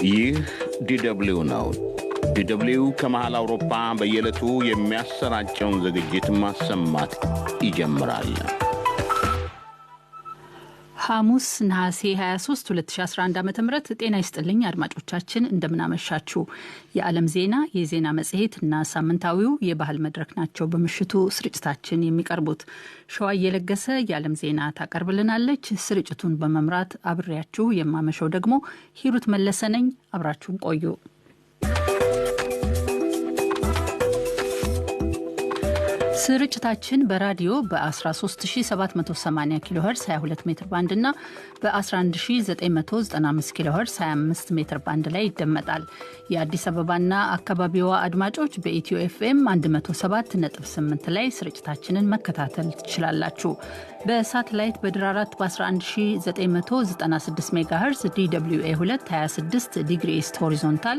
ይህ ዲደብሊው ነው። ዲደብሊው ከመሃል አውሮፓ በየዕለቱ የሚያሰራጨውን ዝግጅት ማሰማት ይጀምራል። ሐሙስ ነሐሴ 23 2011 ዓ ም ጤና ይስጥልኝ አድማጮቻችን፣ እንደምናመሻችሁ። የዓለም ዜና፣ የዜና መጽሔት እና ሳምንታዊው የባህል መድረክ ናቸው በምሽቱ ስርጭታችን የሚቀርቡት። ሸዋ እየለገሰ የዓለም ዜና ታቀርብልናለች። ስርጭቱን በመምራት አብሬያችሁ የማመሸው ደግሞ ሂሩት መለሰ ነኝ። አብራችሁን ቆዩ። ስርጭታችን በራዲዮ በ13780 ኪሎ ሄርዝ 22 ሜትር ባንድ እና በ11995 ኪሎ ሄርዝ 25 ሜትር ባንድ ላይ ይደመጣል። የአዲስ አበባና አካባቢዋ አድማጮች በኢትዮ ኤፍኤም 107.8 ላይ ስርጭታችንን መከታተል ትችላላችሁ። በሳተላይት በድር 4 በ11996 ሜጋ ሄርዝ DWA 2 26 degree east horizontal፣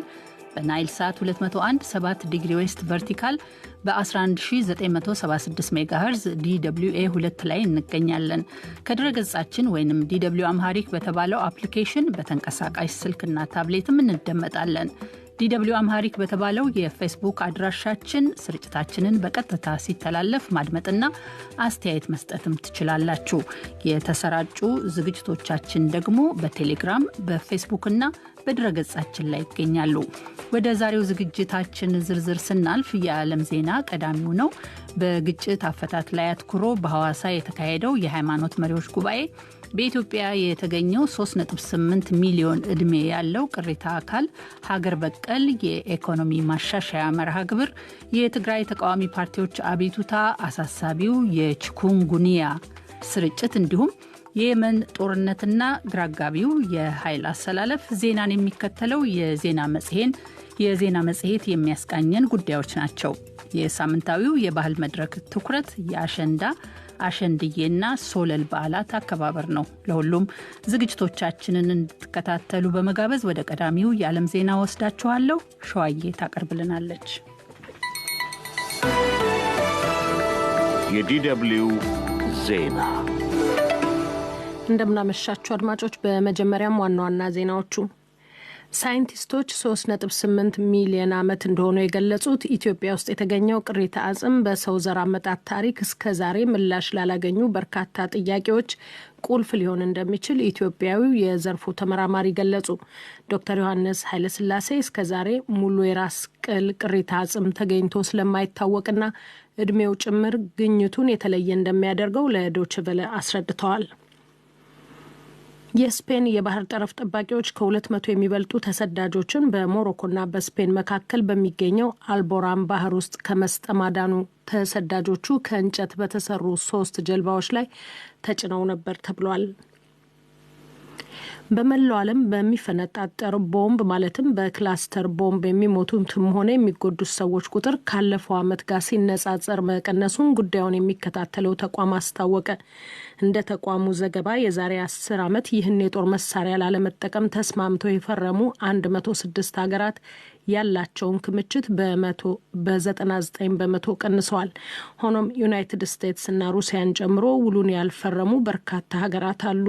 በናይል ሳት 201 7 degree west vertical በ11976 ሜጋሄርዝ DWA 2 ላይ እንገኛለን። ከድረ ገጻችን ወይም DW Amharic በተባለው አፕሊኬሽን በተንቀሳቃሽ ስልክና ታብሌትም እንደመጣለን። DW Amharic በተባለው የፌስቡክ አድራሻችን ስርጭታችንን በቀጥታ ሲተላለፍ ማድመጥና አስተያየት መስጠትም ትችላላችሁ። የተሰራጩ ዝግጅቶቻችን ደግሞ በቴሌግራም፣ በፌስቡክና በድረገጻችን ላይ ይገኛሉ። ወደ ዛሬው ዝግጅታችን ዝርዝር ስናልፍ የዓለም ዜና ቀዳሚው ነው። በግጭት አፈታት ላይ አትኩሮ በሐዋሳ የተካሄደው የሃይማኖት መሪዎች ጉባኤ፣ በኢትዮጵያ የተገኘው 3.8 ሚሊዮን ዕድሜ ያለው ቅሪተ አካል፣ ሀገር በቀል የኢኮኖሚ ማሻሻያ መርሃ ግብር፣ የትግራይ ተቃዋሚ ፓርቲዎች አቤቱታ፣ አሳሳቢው የቺኩንጉንያ ስርጭት እንዲሁም የየመን ጦርነትና ግራጋቢው የኃይል አሰላለፍ ዜናን የሚከተለው የዜና መጽሔት የሚያስቃኘን ጉዳዮች ናቸው። የሳምንታዊው የባህል መድረክ ትኩረት የአሸንዳ፣ አሸንድዬና ሶለል በዓላት አከባበር ነው። ለሁሉም ዝግጅቶቻችንን እንድትከታተሉ በመጋበዝ ወደ ቀዳሚው የዓለም ዜና ወስዳችኋለሁ። ሸዋዬ ታቀርብልናለች። የ DW ዜና። እንደምናመሻችሁ አድማጮች፣ በመጀመሪያም ዋና ዋና ዜናዎቹ። ሳይንቲስቶች 3.8 ሚሊዮን ዓመት እንደሆኑ የገለጹት ኢትዮጵያ ውስጥ የተገኘው ቅሪተ አጽም በሰው ዘር አመጣጥ ታሪክ እስከ ዛሬ ምላሽ ላላገኙ በርካታ ጥያቄዎች ቁልፍ ሊሆን እንደሚችል ኢትዮጵያዊው የዘርፉ ተመራማሪ ገለጹ። ዶክተር ዮሐንስ ኃይለስላሴ እስከ ዛሬ ሙሉ የራስ ቅል ቅሪተ አጽም ተገኝቶ ስለማይታወቅና እድሜው ጭምር ግኝቱን የተለየ እንደሚያደርገው ለዶይቼ ቬለ አስረድተዋል። የስፔን የባህር ጠረፍ ጠባቂዎች ከ200 የሚበልጡ ተሰዳጆችን በሞሮኮና በስፔን መካከል በሚገኘው አልቦራን ባህር ውስጥ ከመስጠም አዳኑ። ተሰዳጆቹ ከእንጨት በተሰሩ ሶስት ጀልባዎች ላይ ተጭነው ነበር ተብሏል። በመላው ዓለም በሚፈነጣጠር ቦምብ ማለትም በክላስተር ቦምብ የሚሞቱትም ሆነ የሚጎዱት ሰዎች ቁጥር ካለፈው ዓመት ጋር ሲነጻጸር መቀነሱን ጉዳዩን የሚከታተለው ተቋም አስታወቀ። እንደ ተቋሙ ዘገባ የዛሬ 10 ዓመት ይህን የጦር መሳሪያ ላለመጠቀም ተስማምተው የፈረሙ 106 ሀገራት ያላቸውን ክምችት በ99% ቀንሰዋል። ሆኖም ዩናይትድ ስቴትስ እና ሩሲያን ጨምሮ ውሉን ያልፈረሙ በርካታ ሀገራት አሉ።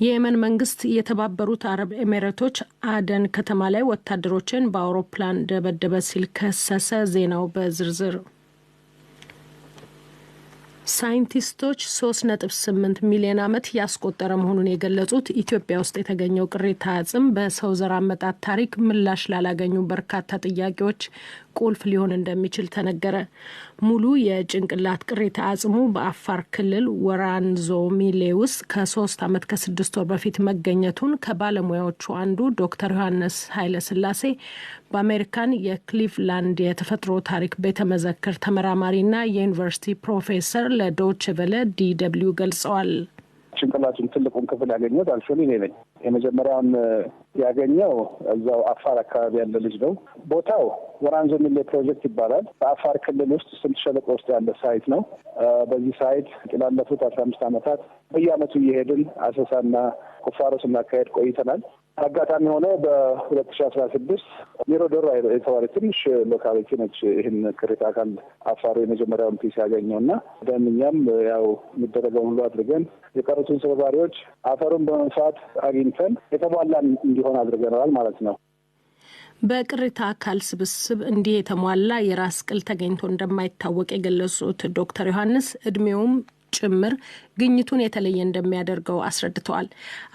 የየመን መንግስት የተባበሩት አረብ ኤሚሬቶች አደን ከተማ ላይ ወታደሮችን በአውሮፕላን ደበደበ ሲል ከሰሰ። ዜናው በዝርዝር። ሳይንቲስቶች 3.8 ሚሊዮን ዓመት ያስቆጠረ መሆኑን የገለጹት ኢትዮጵያ ውስጥ የተገኘው ቅሪተ አጽም በሰው ዘር አመጣጥ ታሪክ ምላሽ ላላገኙ በርካታ ጥያቄዎች ቁልፍ ሊሆን እንደሚችል ተነገረ። ሙሉ የጭንቅላት ቅሪተ አጽሙ በአፋር ክልል ወራንዞ ሚሌ ውስጥ ከ3 ዓመት ከ6 ወር በፊት መገኘቱን ከባለሙያዎቹ አንዱ ዶክተር ዮሐንስ ኃይለስላሴ በአሜሪካን የክሊቭላንድ የተፈጥሮ ታሪክ ቤተ መዘክር ተመራማሪና የዩኒቨርሲቲ ፕሮፌሰር ለዶይቼ ቬለ DW ገልጸዋል። ጭንቅላቱን ትልቁን ክፍል ያገኘሁት actually እኔ ነኝ። የመጀመሪያውን ያገኘው እዛው አፋር አካባቢ ያለ ልጅ ነው። ቦታው ወራንዞ ሚሌ ፕሮጀክት ይባላል። በአፋር ክልል ውስጥ ስምጥ ሸለቆ ውስጥ ያለ site ነው። በዚህ site ላለፉት 15 ዓመታት በየዓመቱ እየሄድን አሰሳና ቁፋሮ ስናካሄድ ቆይተናል። አጋጣሚ ሆነ በ2016 ሚሮዶሮ የተባለ ትንሽ locality ነች ይህን ቅሪተ አካል አፋሩ የመጀመሪያውን piece ያገኘው እና እኛም ያው የሚደረገውን ሁሉ አድርገን የቀሩትን ስብርባሪዎች አፈሩን በመንፋት አግኝተን የተሟላ እንዲሆን አድርገነዋል ማለት ነው። በቅሪተ አካል ስብስብ እንዲህ የተሟላ የራስ ቅል ተገኝቶ እንደማይታወቅ የገለጹት ዶክተር ዮሐንስ እድሜውም ጭምር ግኝቱን የተለየ እንደሚያደርገው አስረድተዋል።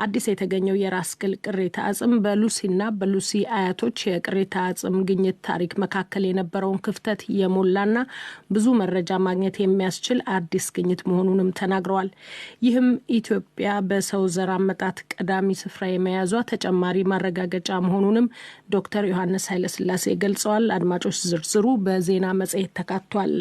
አዲስ የተገኘው የራስ ቅል ቅሪተ አጽም በሉሲና በሉሲ አያቶች የቅሪተ አጽም ግኝት ታሪክ መካከል የነበረውን ክፍተት የሞላና ብዙ መረጃ ማግኘት የሚያስችል አዲስ ግኝት መሆኑንም ተናግረዋል። ይህም ኢትዮጵያ በሰው ዘር አመጣጥ ቀዳሚ ስፍራ የመያዟ ተጨማሪ ማረጋገጫ መሆኑንም ዶክተር ዮሐንስ ኃይለስላሴ ገልጸዋል። አድማጮች፣ ዝርዝሩ በዜና መጽሔት ተካቷል።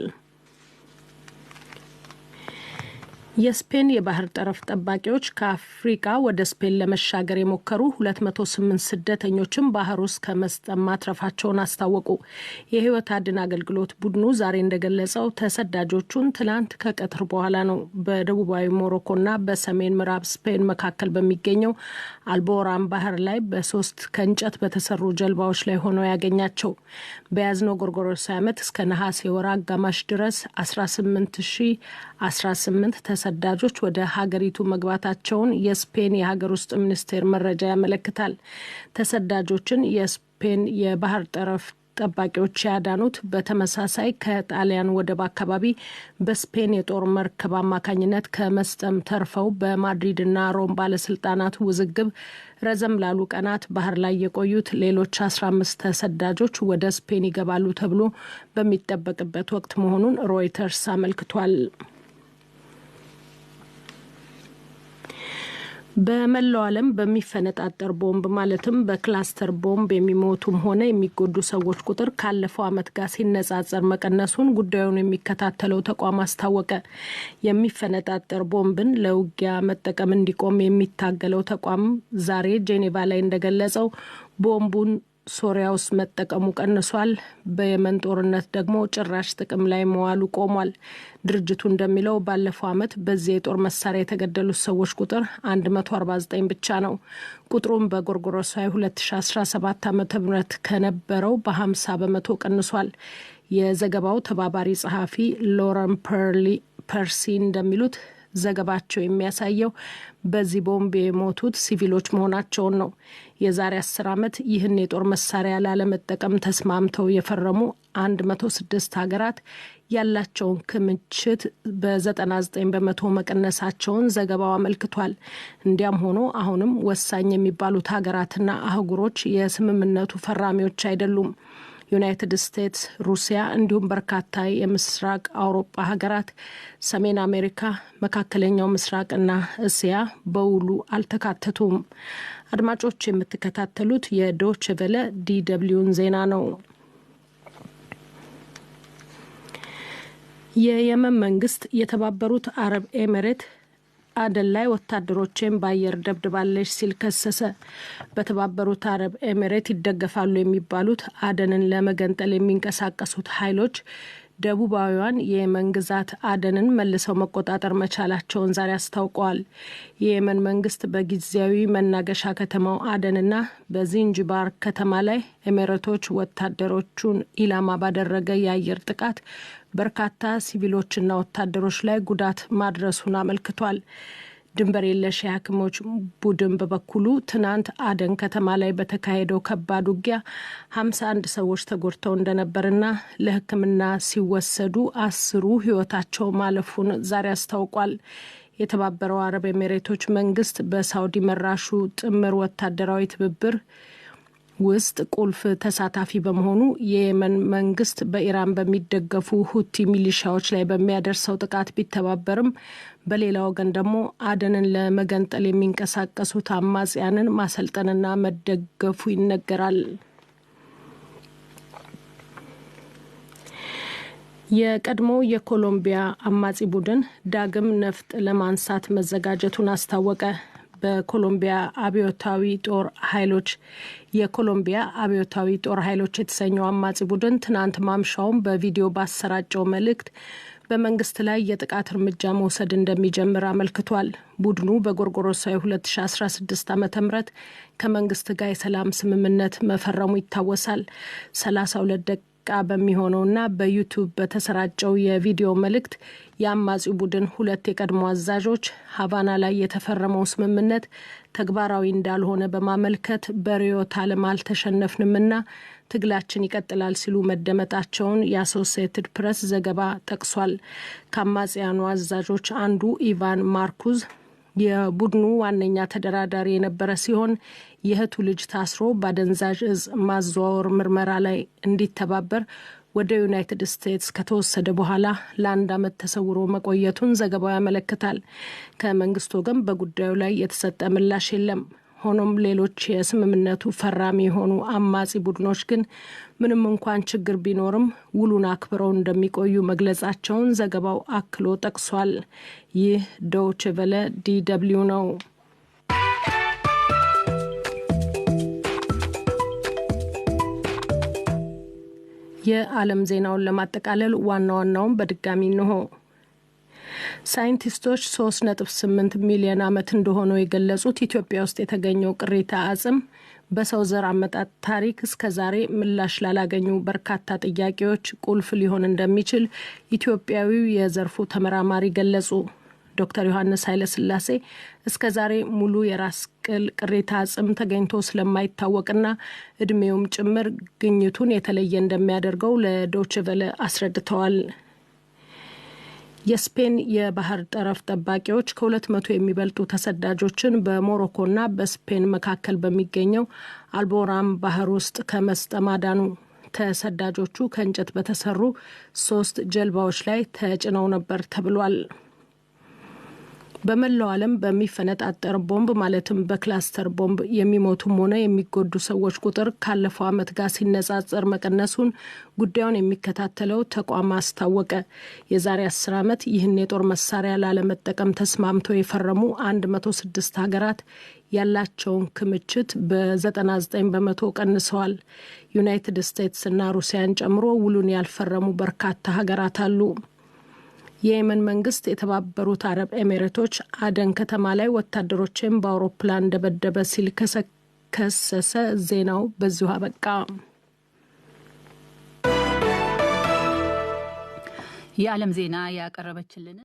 የስፔን የባህር ጠረፍ ጠባቂዎች ከአፍሪካ ወደ ስፔን ለመሻገር የሞከሩ 208 ስደተኞችን ባህር ውስጥ ከመስጠም ማትረፋቸውን አስታወቁ። የሕይወት አድን አገልግሎት ቡድኑ ዛሬ እንደገለጸው ተሰዳጆቹን ትላንት ከቀትር በኋላ ነው በደቡባዊ ሞሮኮና በሰሜን ምዕራብ ስፔን መካከል በሚገኘው አልቦራን ባህር ላይ በ3 ከእንጨት በተሰሩ ጀልባዎች ላይ ሆነው ያገኛቸው። በያዝነው ጎርጎሮሳዊ ዓመት እስከ ነሐሴ ወር አጋማሽ ድረስ 18,018 ተሰዳጆች ወደ ሀገሪቱ መግባታቸውን የስፔን የሀገር ውስጥ ሚኒስቴር መረጃ ያመለክታል። ተሰዳጆችን የስፔን የባህር ጠረፍ ጠባቂዎች ያዳኑት በተመሳሳይ ከጣሊያን ወደብ አካባቢ በስፔን የጦር መርከብ አማካኝነት ከመስጠም ተርፈው በማድሪድና ሮም ባለስልጣናት ውዝግብ ረዘም ላሉ ቀናት ባህር ላይ የቆዩት ሌሎች 15 ተሰዳጆች ወደ ስፔን ይገባሉ ተብሎ በሚጠበቅበት ወቅት መሆኑን ሮይተርስ አመልክቷል። በመላው ዓለም በሚፈነጣጠር ቦምብ ማለትም በክላስተር ቦምብ የሚሞቱም ሆነ የሚጎዱ ሰዎች ቁጥር ካለፈው ዓመት ጋር ሲነጻጸር መቀነሱን ጉዳዩን የሚከታተለው ተቋም አስታወቀ። የሚፈነጣጠር ቦምብን ለውጊያ መጠቀም እንዲቆም የሚታገለው ተቋም ዛሬ ጄኔቫ ላይ እንደገለጸው ቦምቡን ሶሪያ ውስጥ መጠቀሙ ቀንሷል። በየመን ጦርነት ደግሞ ጭራሽ ጥቅም ላይ መዋሉ ቆሟል። ድርጅቱ እንደሚለው ባለፈው ዓመት በዚህ የጦር መሳሪያ የተገደሉት ሰዎች ቁጥር 149 ብቻ ነው። ቁጥሩም በጎርጎሮሳዊ 2017 ዓ.ም ከነበረው በ50% ቀንሷል። የዘገባው ተባባሪ ጸሐፊ ሎረን ፐርሲ እንደሚሉት ዘገባቸው የሚያሳየው በዚህ ቦምብ የሞቱት ሲቪሎች መሆናቸውን ነው። የዛሬ 10 ዓመት ይህን የጦር መሳሪያ ላለመጠቀም ተስማምተው የፈረሙ 106 ሀገራት ያላቸውን ክምችት በ99% መቀነሳቸውን ዘገባው አመልክቷል። እንዲያም ሆኖ አሁንም ወሳኝ የሚባሉት ሀገራትና አህጉሮች የስምምነቱ ፈራሚዎች አይደሉም። ዩናይትድ ስቴትስ፣ ሩሲያ እንዲሁም በርካታ የምስራቅ አውሮፓ ሀገራት፣ ሰሜን አሜሪካ፣ መካከለኛው ምስራቅና እስያ በውሉ አልተካተቱም። አድማጮች፣ የምትከታተሉት የዶይቼ ቬለ DW ን ዜና ነው። የየመን መንግስት የተባበሩት አረብ ኤሚሬት አደን ላይ ወታደሮችን በአየር ደብድባለች ሲል ከሰሰ። በተባበሩት አረብ ኤሚሬት ይደገፋሉ የሚባሉት አደንን ለመገንጠል የሚንቀሳቀሱት ኃይሎች ደቡባዊዋን የየመን ግዛት አደንን መልሰው መቆጣጠር መቻላቸውን ዛሬ አስታውቀዋል። የየመን መንግስት በጊዜያዊ መናገሻ ከተማው አደንና በዚንጂባር ከተማ ላይ ኤሚሬቶች ወታደሮቹን ኢላማ ባደረገ የአየር ጥቃት በርካታ ሲቪሎችና ወታደሮች ላይ ጉዳት ማድረሱን አመልክቷል። ድንበር የለሽ የሐኪሞች ቡድን በበኩሉ ትናንት አደን ከተማ ላይ በተካሄደው ከባድ ውጊያ 51 ሰዎች ተጎድተው እንደነበርና ለሕክምና ሲወሰዱ 10ሩ ሕይወታቸው ማለፉን ዛሬ አስታውቋል። የተባበረው አረብ ኤሚሬቶች መንግስት በሳውዲ መራሹ ጥምር ወታደራዊ ትብብር ውስጥ ቁልፍ ተሳታፊ በመሆኑ የየመን መንግስት በኢራን በሚደገፉ ሁቲ ሚሊሻዎች ላይ በሚያደርሰው ጥቃት ቢተባበርም በሌላ ወገን ደግሞ አደንን ለመገንጠል የሚንቀሳቀሱት አማጽያንን ማሰልጠንና መደገፉ ይነገራል። የቀድሞ የኮሎምቢያ አማጺ ቡድን ዳግም ነፍጥ ለማንሳት መዘጋጀቱን አስታወቀ። በኮሎምቢያ አብዮታዊ ጦር ኃይሎች የኮሎምቢያ አብዮታዊ ጦር ኃይሎች የተሰኘው አማጺ ቡድን ትናንት ማምሻውን በቪዲዮ ባሰራጨው መልእክት በመንግስት ላይ የጥቃት እርምጃ መውሰድ እንደሚጀምር አመልክቷል። ቡድኑ በጎርጎሮሳዊ 2016 ዓ.ም ከመንግስት ጋር የሰላም ስምምነት መፈረሙ ይታወሳል። 32 ደቂቃ በሚሆነውና በዩቲዩብ በተሰራጨው የቪዲዮ መልእክት የአማጺው ቡድን ሁለት የቀድሞ አዛዦች ሀቫና ላይ የተፈረመው ስምምነት ተግባራዊ እንዳልሆነ በማመልከት በርዕዮተ ዓለም አልተሸነፍንምና ትግላችን ይቀጥላል ሲሉ መደመጣቸውን የአሶሲየትድ ፕሬስ ዘገባ ጠቅሷል። ከአማጽያኑ አዛዦች አንዱ ኢቫን ማርኩዝ የቡድኑ ዋነኛ ተደራዳሪ የነበረ ሲሆን የእህቱ ልጅ ታስሮ በአደንዛዥ እጽ ማዘዋወር ምርመራ ላይ እንዲተባበር ወደ ዩናይትድ ስቴትስ ከተወሰደ በኋላ ለአንድ ዓመት ተሰውሮ መቆየቱን ዘገባው ያመለክታል። ከመንግስት ወገን በጉዳዩ ላይ የተሰጠ ምላሽ የለም። ሆኖም ሌሎች የስምምነቱ ፈራሚ የሆኑ አማጺ ቡድኖች ግን ምንም እንኳን ችግር ቢኖርም ውሉን አክብረው እንደሚቆዩ መግለጻቸውን ዘገባው አክሎ ጠቅሷል። ይህ ዶይቼ ቬለ DW ነው። የዓለም ዜናውን ለማጠቃለል ዋና ዋናውን በድጋሚ እንሆ። ሳይንቲስቶች 3.8 ሚሊዮን ዓመት እንደሆነው የገለጹት ኢትዮጵያ ውስጥ የተገኘው ቅሪተ አጽም በሰው ዘር አመጣጥ ታሪክ እስከዛሬ ምላሽ ላላገኙ በርካታ ጥያቄዎች ቁልፍ ሊሆን እንደሚችል ኢትዮጵያዊው የዘርፉ ተመራማሪ ገለጹ። ዶክተር ዮሐንስ ኃይለስላሴ እስከዛሬ ሙሉ የራስ ቅል ቅሪተ አጽም ተገኝቶ ስለማይታወቅና እድሜውም ጭምር ግኝቱን የተለየ እንደሚያደርገው ለዶይቼ ቬለ አስረድተዋል። የስፔን የባህር ጠረፍ ጠባቂዎች ከ200 የሚበልጡ ተሰዳጆችን በሞሮኮና በስፔን መካከል በሚገኘው አልቦራም ባህር ውስጥ ከመስጠም አዳኑ። ተሰዳጆቹ ከእንጨት በተሰሩ 3 ጀልባዎች ላይ ተጭነው ነበር ተብሏል። በመላው ዓለም በሚፈነጣጠር ቦምብ ማለትም በክላስተር ቦምብ የሚሞቱም ሆነ የሚጎዱ ሰዎች ቁጥር ካለፈው ዓመት ጋር ሲነጻጸር መቀነሱን ጉዳዩን የሚከታተለው ተቋም አስታወቀ። የዛሬ 10 ዓመት ይህን የጦር መሳሪያ ላለመጠቀም ተስማምተው የፈረሙ 106 ሀገራት ያላቸውን ክምችት በ99% ቀንሰዋል። ዩናይትድ ስቴትስ እና ሩሲያን ጨምሮ ውሉን ያልፈረሙ በርካታ ሀገራት አሉ። የየመን መንግስት የተባበሩት አረብ ኤሚሬቶች አደን ከተማ ላይ ወታደሮችን በአውሮፕላን ደበደበ ሲል ከሰሰ። ዜናው በዚሁ አበቃ። የዓለም ዜና ያቀረበችልን